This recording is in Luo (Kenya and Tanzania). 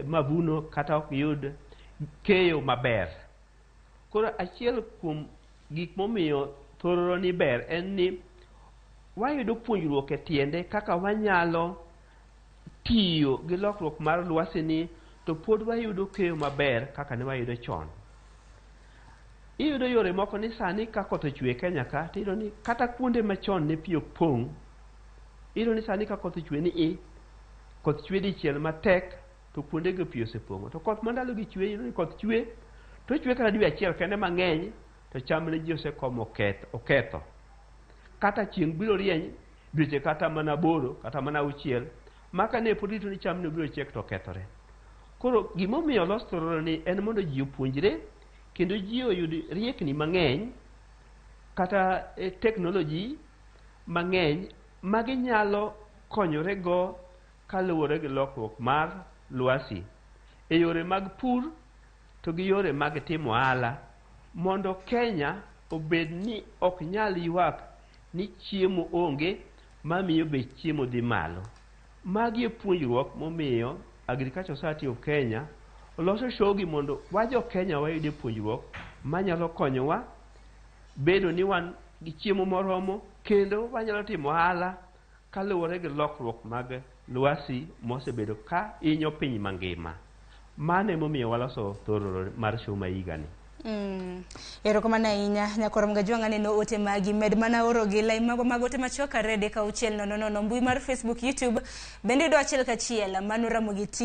Mavuno kata ok giyud keyo maber. Koro achiel kuom gik momiyo thororo ni ber en ni wayudo puonjruok e tiende kaka wanyalo tiyo gi lokruok mar lwasi ni to pod wayudo keyo maber kaka ne wayudo chon. Iyudo yore moko ni sani ka koth ochwe e Kenya ka tiyudo ni kata kuonde machon ne pi ok pong', iyudo ni sani ka koth ochwe ni i, koth chwe dichiel matek to kuondego pi osepong'o. To koth ma ndalogi chwe, iyudo ni koth chwe to ochwe kata dwe achiel kende mang'eny to cham ne ji osekomo oketho. Kata chieng' biro rieny dweche kata mana 8 kata mana 6 ma kane pod irito ni chamno biro chiek to okethore. Koro gimomiyo olos thororo ni en mondo ji opuonjre kendo ji oyud riekni mang'eny kata teknoloji mang'eny ma ginyalo konyorego kaluwore gi lokruok mar lwasi e yore mag pur to gi yore mag timo ohala mondo Kenya obed ni ok nyal ywak ni chiemo onge mamiyo bech chiemo dhi malo. Magi e puonjruok momiyo Agriculture Society of Kenya oloso show gi mondo wa jo Kenya wayudie puonjruok manyalo konyowa bedo ni wan gi chiemo moromo kendo wanyalo timo ohala kaluwore gi lokruok mag lwasi mosebedo ka hinyo piny mangima. Mano emomiyo waloso thororo mar show ma higani. Erokamano ahinya nyakwar Mgajwang' aneno ote magi med mana oro gi lai mago mag ote machuok 2 3 6 0 0 mbui mar Facebook, YouTube bende yudo achiel kachiel mano Ramogi TV.